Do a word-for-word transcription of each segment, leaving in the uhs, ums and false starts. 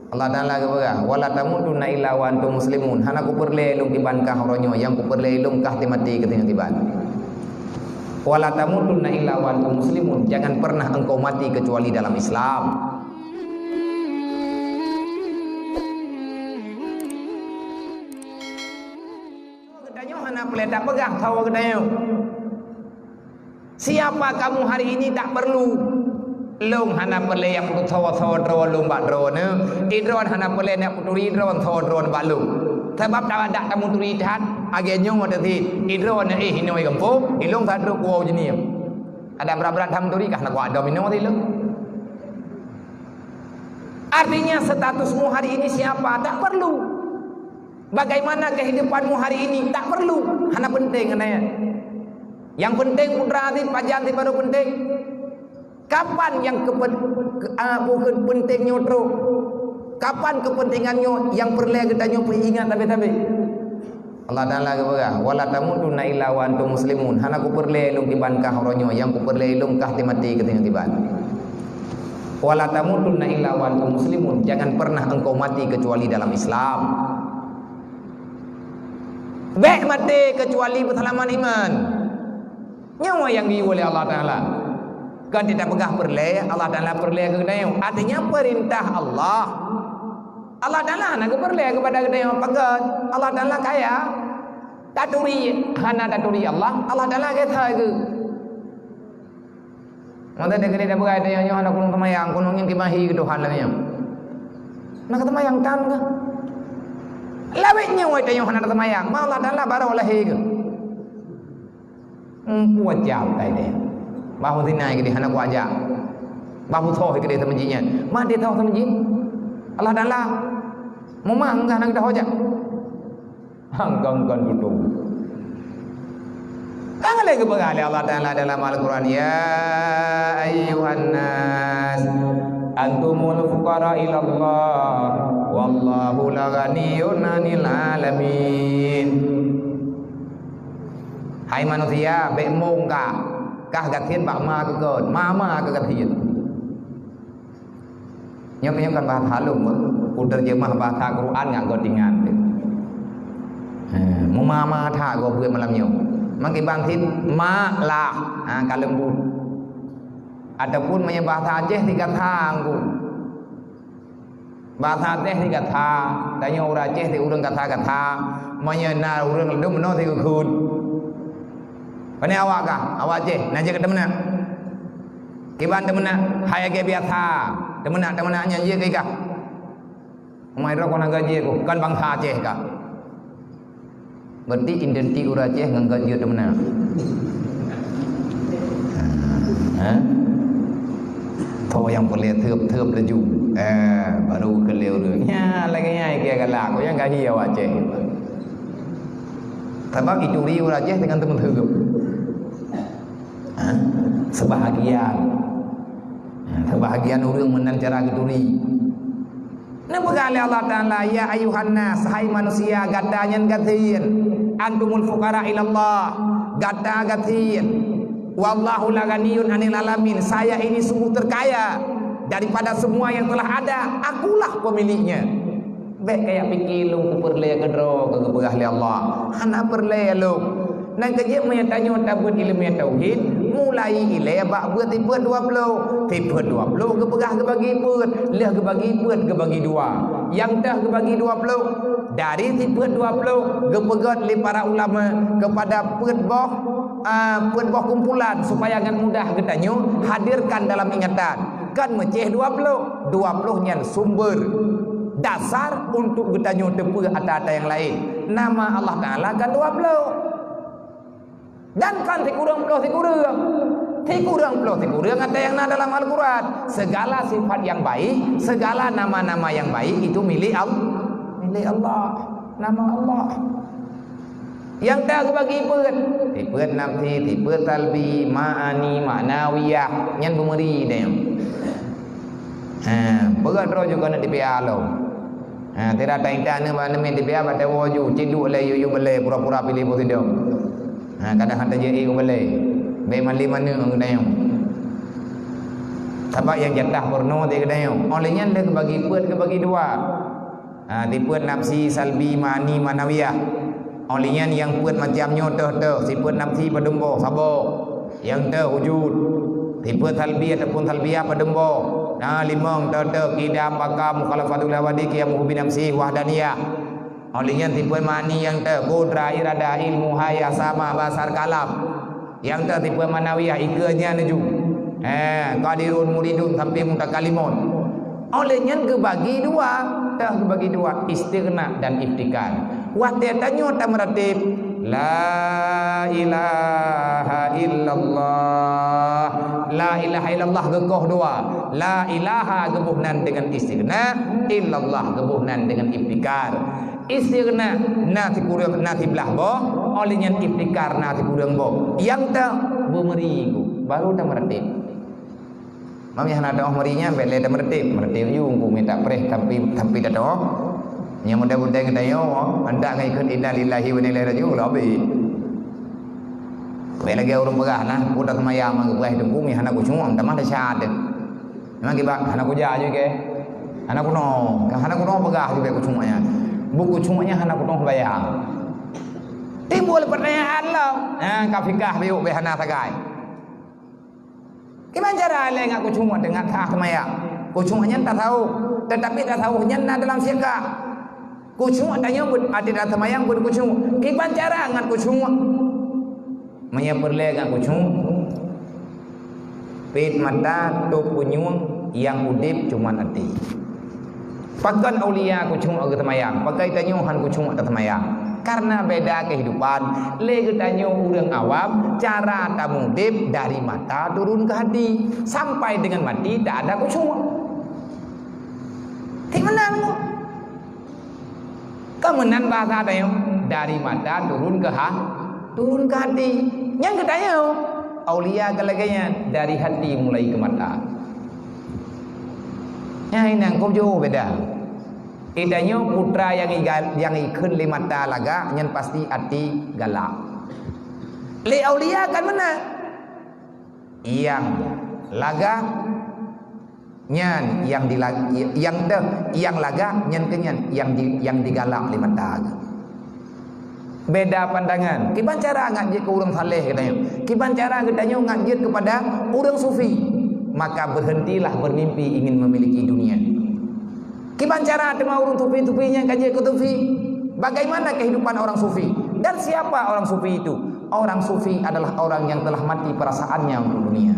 Allah Taala geupeugah, "Wala tamutunna illa wa antum muslimun." Hana kupeureulée lôn kiban kah uroe nyoe, nyang kupeureulée lôn kah teumaté keuh nyoe kiban. "Wala tamutunna illa wa antum muslimun." Jangan pernah engkau mati kecuali dalam Islam. Geutanyoe hana peureulée tapeugah saboh geutanyoe. Siapa kamu hari ini tak perlu. Lôn hana peureulée nyang peusawa-sawa droe lôn bak droeneuh, idroeneuh hana peureulée nyang peuturi droeneuh sawa droeneuh bak lôn. Sabab dak, dak tamuturi that, lagée nyoe teuh cit, idroeneuh éh inoe gampông, ilôn that trok kuwoe jeunie. Adak brat-brat that meuturi kah na kuadom inoe cit lôn. Artinya statusmu hari ini siapa tak perlu. Bagaimana kehidupanmu hari ini tak perlu, hana penting nyan. Nyang penting putra cit pajan cit baru penting. Kapan nyang kepen-, ke-, ah, bukan penting nyoe trok? Kapan kepentingan nyoe nyang peureulée geutanyoe peuingat tabe-tabe? Allah Taala geupeugah, "Wala tamutunna illa wa antum muslimun." Hana kupeureulée lôn kiban kah uroe nyoe, nyang kupeureulée lôn kah teumaté keuh nyoe kiban. "Wala tamutunna illa wa antum muslimun." Jangan pernah engkau mati kecuali dalam Islam. Bék maté kecuali beusalamat iman. Nyoe nyang geuyue lé Allah Taala. Kan teupeugah peureulée, Allah Taala peureulée keu geutanyoe. Artinya perintah Allah. Allah Taala hana geupeureulée keupada geutanyoe. Pakon? Allah Taala kaya. Taturi, hana taturi Allah, Allah Taala gata geuh. Mata dek gede dah berai tanya nyoe hana kunong semayang, kunong nyang kimahi ke Tuhan lah nyoe. Nak semayang tan ke? Lawet nyoe tanya hana semayang, ma Allah Taala baru lahir ke? Hmm, kuajar tai deh. Bahu zinai ke dia hana kuajar. Bahu soh ke dia sama jin nyan. Ma dia tahu sama jin? Allah Taala. Mumang enggah nak dah hojak. Hangkang kan tutoe. Kan lé geupeugah lé Allah Taala dalam Al-Quran, "Ya ayyuhan nas, antumul fuqara ilallah, wallahu la ghaniyyun 'anil 'alamin." Hai manusia, bék mong kah, kah gasien bak ma keu kon, ma-ma keu gasien. Nyoe, nyoe kan bahasa halom, ku terjemah bahasa Quran ngon gotingan. Ha, mumama that gob buet malam nyoe. Mangke bangsit mak lah, ha, ka leumbut. Ataupun meunyoe bahasa Aceh sigatha ngku. Bahasa Aceh sigatha, tanyoe ureueng Aceh si ureueng gatha-gatha. Meunyoe na ureueng ladom meunoe sigeukheun. Pane awak kah? Awak Aceh, na jeuet keu teumeunak. Kiban teumeunak, hai lagée biasa. Teumeunak, teumeunak nyan jeuet keu ikah. Umai droe kon na gaji ku, kan bansa Aceh kah. Berarti identik ureueng Aceh ngon gaji teumeunak. Ha? Tho nyang peureulée theueb-theueb laju. Eh, baru keu lé ureueng. Nya, lagée nyan ikeu galak, ku nyang gaji awak Aceh. Sabab ituri ureueng Aceh dengan teumeutheueb. Ha? Sebahagian. Ha, sebahagian ureueng meunan cara geuturi. Neupeugah lé Allah Taala, "Ya ayuhan nas, hai manusia, gata nyan gasien, antumul fuqara ilallah, gata gasien. Wallahu la ghaniyun 'anil 'alamin, saya ini sungguh terkaya daripada semua yang telah ada, akulah pemiliknya." Bék kaya pike lôn kupeureulée keudroe keu geupeugah lé Allah. Hana peureulée lôn. Nang keujeuet meunyoe tanyoe tabeuet ileumé tauhid, mulai ilée bak beuet sifeuet dua ploh. Sifeuet dua ploh geupeugah geubagi peuet, lheueh geubagi peuet geubagi dua. Nyang teuh geubagi dua ploh, dari sifeuet dua ploh geupeugét lé para ulama keupada peuet boh, a, peuet boh kumpulan supaya ngon mudah geutanyoe hadirkan dalam ingatan. Kan meucéh dua ploh, dua ploh nyan sumber dasar untuk geutanyoe teupeue ata-ata nyang laén. Nama Allah Taala kan dua ploh. Dan kan sikureueng ploh sikureueng. Sikureueng ploh sikureueng ata nyang na dalam Al-Quran. Segala sifat yang baik, segala nama-nama yang baik itu milik Al-, milik Allah. Nama Allah. Nyang ta geubagi peuet, sifeuet nafsi, sifeuet salbi, ma'ani, ma'nawiyah, nyan beumeuri deh. Ha, peugah droe juga nak dipiara lom. Ha, tira ta intat aneuk bak aneuk miet dipiara bak tawoe ju, cit duek lé yuyu belé, pura-pura piléh boh sidong. Ha, kadang hantom jeuet ék u belé. Bék malim aneuk ngon geutanyoe. Sabab nyang jatah peurunoe di geutanyoe. Óh lheueh nyan lheueh geubagi peuet, geubagi dua. Ha, sifeuet nafsi, salbi, ma'ani, ma'nawiyah. Óh lheueh nyan nyang peuet macam nyoe teuh-teuh, sifeuet nafsi padum boh, saboh. Nyang teuh wujud. Sifeuet salbi ataupun salbiyah padum boh. Na limong teuh-teuh, qidam, baqa, mukhalafatul hawadits, qiyamuhu bi nafsihi, wahdaniyah. Óh lheueh nyan sifeuet ma'ani nyang teuh, qudra, irada, ilmu, haya, sama, basar, kalam. Nyang teuh sifeuet ma'nawiyah, ikeue nyan laju. Eh, qadirun, muridun, sampai mutakalimun. Óh lheueh nyan geubagi dua, teuh geubagi dua, istighna dan iftikar. Watée tanyoe tameuratéb, la ilaha illallah. La ilaha illallah geukoh dua. La ilaha geuboh nan deungon istighna, illallah geuboh nan deungon iftikar. Istighna na sikureueng, na siblah boh, óh lheueh nyan iftikar na sikureueng boh. Nyang teuh beumeuri, baru tameuratéb. Meunyoe hana teu'oh meuri nyan, bék lé tameuratéb. Meuratéb ju, Teungku mita preh sampai, sampai teu'oh. Nyang mudah-mudahan geutanyoe, handak ngon ikheun inna lillahi wa inna ilaihi raji'un, lom habéh. Bék lagée ureuëng peugah nah, ku taseumayang mah geupeugah Teungku, hana khusyuk, tamah desya teuh. Memang kiban, hana kuja ju ke. Hana kunoe, hana kunoe peugah ju bék khusyuk nyan. Beu khusyuk nyan hana kunoe bayang. Timbul pertanyaan lom, ha, ka fikah biuk bék hana sagai. Kiban cara lé ngat khusyuk teuh ngat sah seumayang? Khusyuk nyan tasawuf, teutapi tasawuf nyan na dalam siek. Khusyuk tanyoe beu-, até taseumayang beu khusyuk. Kiban cara ngat khusyuk? Meunyoe peureulée ngat khusyuk, pét mata, tôb punyueng, nyang udeb cuma até. Pakon aulia khusyuk geuseumayang, pakon tanyoe han khusyuk taseumayang? Karena beda kehidupan. Lé geutanyoe ureuëng awam, cara tameudeb dari mata turun ke hati, sampai dengan mati tak ada khusyuk. Tik meunan. Ka meunan bahasa tanyoe, dari mata turun ke ha-, turun ke hati. Nyang geutanyoe, aulia ka lagée nyan, dari hati mulai ke mata. Nyan inong kop jauh beda. Itanyoe putra nyang igal-, nyang ikheun lé mata lagak, nyan pasti até galak. Lé aulia kan meunan. Nyang lagak nyan nyang dila-, nyang teuh, nyang lagak nyan keuh nyan nyang di-, nyang digalak lé mata. Beda pandangan. Kiban cara ngat jeuet keu ureuëng saleh geutanyoe? Kiban cara geutanyoe ngat jeuet keupada ureuëng sufi? Maka berhentilah bermimpi ingin memiliki dunia. Kiban cara teuma ureuëng sufi-sufi nyan ka jeuet keu sufi? Bagaimana kehidupan orang sufi? Dan siapa orang sufi itu? Orang sufi adalah orang yang telah mati perasaannya untuk dunia.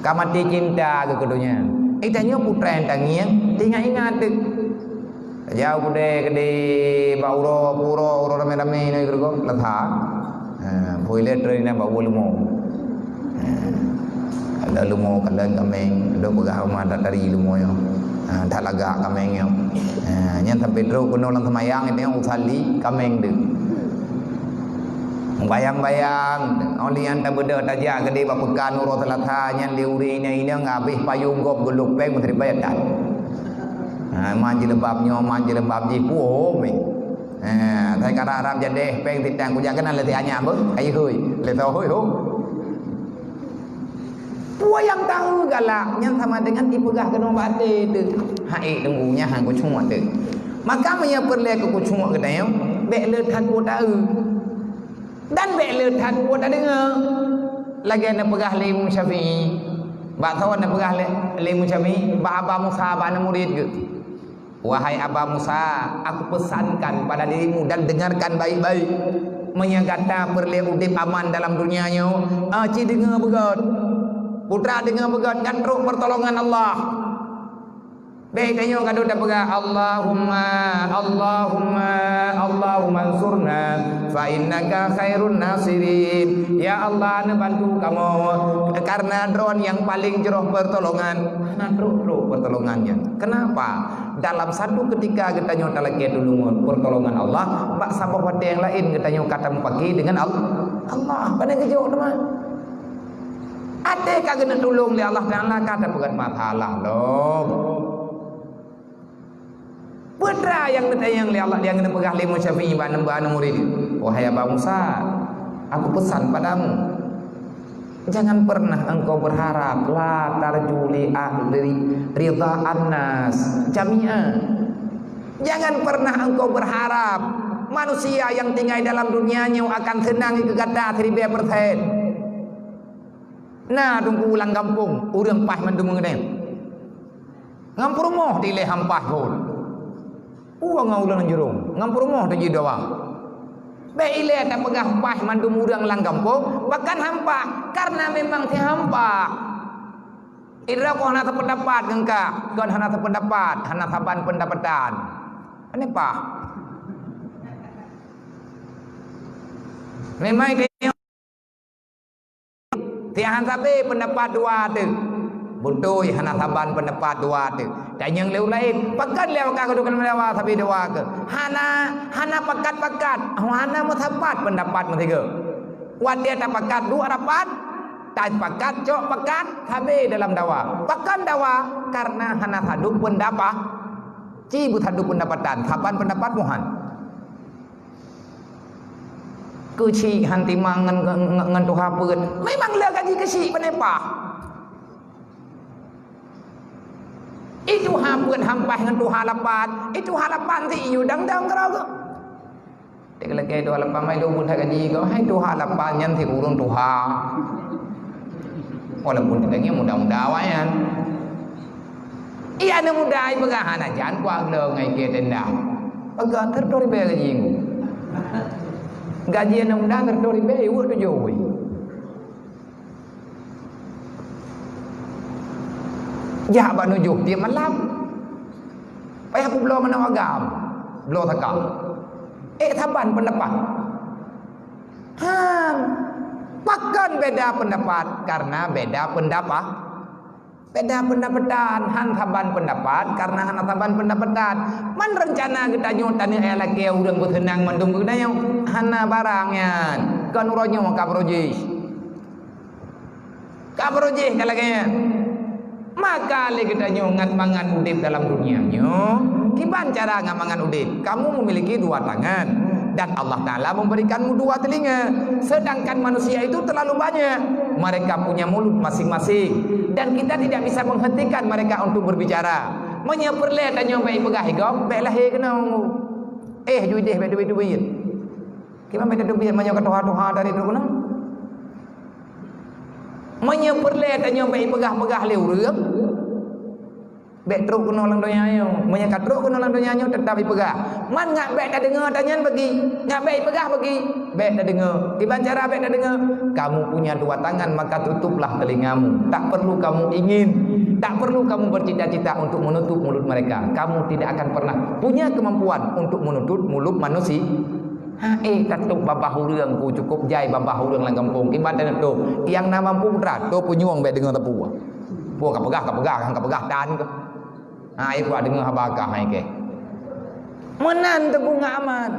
Ka maté cinta keu donya. Itanyoe putra nyang tangieng, teuingat-ingat teuh. Tajak u keudè, keudè bak uroe, uroe, uroe ramé-ramé nyoe keudroe, leutha. Ha, phôi lé trön inan bak uroe leumo. Ha, kalon leumo, kalon kaméng, lôn peugah uma that tari leumo nyoe. Ha, that lagak kaméng nyoe. Ha, nyan sampai trok keunoe lam seumayang, nyoe usalli kaméng deuh. Bayang-bayang, óh lheueh nyan tabeudôh tajak keudè bak peukan uroe Seulasa nyan lé ureuëng inong-inong habéh payong gob geulôk péng meuseureubèe that. Ha, man jilbab nyoe, man jilbab jih, puwoe mé. Ha, sai karab-rab jadéh péng sitang kujak keunan lé si anyang beuh, ayu hôi, lé soe hôi ho. Peue nyang tahu galak nyan sama dengan ipeugah keunoe bak até teuh. Hai teungku nyan han khusyuk teuh. Maka meunyoe peureulée keu khusyuk geutanyoe, bék le that peue taeu. Dan bék le that peue tadeungoe. Lagée neupeugah lé Imam Syafi'i. Bak soe neupeugah lé, lé Imam Syafi'i? Bak Aba Musa, bak aneuk murit geuh. Wahai Aba Musa, aku pesankan pada dirimu dan dengarkan baik-baik. Meunyoe gata peureulée udeb aman dalam dunia nyoe, ah, ci deungoe beugét. Putra deungoe beugét dan trok pertolongan Allah. Bék tanyoe gadôh tapeugah, "Allahumma, Allahumma, Allahumma ansurna, fa innaka khairun nasirin." Ya Allah, neubantu kamoe, karena Droen nyang paleng jroh pertolongan. Hana trok-trok pertolongan nyan. Kenapa? Dalam satu ketika geutanyoe talakée tulông, pertolongan Allah, bak saboh watée nyang laén geutanyoe ka tameupake deungon Al-, Allah. Pane geujok teuma. Até ka geuneuk tulông lé Allah Taala ka tapeugét masalah lom. Peue teuma nyang neutanyong lé Allah, nyang neupeugah lé Imam Syafi'i bak aneuk, bak aneuk murit, "Wahai Aba Musa, aku pesan padamu, Jangan pernah engkau berharap, la tarju li ahli ridha annas jami'a. Jangan pernah engkau berharap manusia yang tinggal dalam dunia nyoe akan senang keu gata siribèe persen. Na teungku lam gampông, ureueng paih mandum ngeudeh. Ngon peurumoh dilèe han paih phôn. Uroe ngon ulôn jurông, ngon peurumoh teujeuet dawa. Bèk ilèe tapeugah paih mandum ureueng lam gampông, pakon han paih, karena memang si han paih. Idroe kon hana seupeundapat ngon kah, kon hana seupeundapat, hana saban peundapatan. Pane paih. Memang Si han sabe peundapat dua teuh. Beutôi hana saban peundapat dua teuh. Tanyong lé ureueng laén, pakon lé awak keuduek lam dawa sabe dua keuh? Hana, hana pakat-pakat, hana meusapat peundapat meusigoe. Watèe tapakat duek rapat, tapakat cok pakat sabe dalam dawa. Pakon dawa? Karena hana sadum peundapat. Ci beusadum peundapatan, saban peundapat muhan. Keuchik han timang ngon, ngon, ngon tuha peuet. Memang le gaji keuchik pane paih. Itu tuha peuet han paih ngon tuha lapan. Itu tuha lapan ti iyu dang-dang keudroe. Teuk lakèe tuha lapan mai lôn buet that gaji keu. Hai tuha lapan nyan si ureueng tuha. Walaupun teungoh muda-muda awaknyan. Iya aneuk muda ipeugah hana jan kuat gleh ngai keu tenda. Peugah teutoh ribèe gaji ngu. Gaji aneuk muda teutoh ribèe iweuek tujoh wui. Jak bak nujoh tiep malam. Payah peubloe meunan agam. Bloe saka. Eh saban peundapat. Han, pakon beda peundapat? Karena beda peundapat. Beda peundapatan, han saban peundapat, karena hana saban peundapatan. Man reuncana geutanyoe taneuk ayah lakèe ureueng beuseunang mandum geutanyoe, hana barang nyan. Kon uroe nyoe ka beurojih. Ka beurojih ka lagèe nyan. Maka lé geutanyoe ngat mangat udép dalam dunia nyoe, kiban cara ngat mangat udép? Kamu memiliki dua tangan dan Allah Taala memberikanmu dua telinga. Sedangkan manusia itu terlalu banyak. Mereka punya mulut masing-masing dan kita tidak bisa menghentikan mereka untuk berbicara. Meunyoe peureulèe tanyoe bèk peugah igom, bèk lahé keunoe. Eh, ju idéh bèk teubiet-teubiet. Kiban bèk teubiet meunyoe ka tuha-tuha dari trok keunoe. Meunyoe peureulèe tanyoe bèk ipeugah-peugah lé ureueng, bèk trok keunoe lam donya nyoe. Meunyoe ka trok keunoe lam donya nyoe, teutap ipeugah. Man ngat bèk tadeungoe tanyan bagi, ngat bèk ipeugah bagi, bèk tadeungoe. Kiban cara bèk tadeungoe? Kamu punya dua tangan, maka tutuplah telingamu. Tak perlu kamu ingin, tak perlu kamu bercita-cita untuk menutup mulut mereka. Kamu tidak akan pernah punya kemampuan untuk menutup mulut manusia. Ha, eh, ka tôb babah ureueng ku, cukup jai babah ureueng lam gampông. Kiban teuh tôb, nyang na mampu putra, tôb punyueng bèk deungoe teupeu. Pue ka peugah, ka peugah, ka peugah tan keuh. Ha, eh, pue deungoe haba kah hai kèe. Meunan teupeu ngat aman.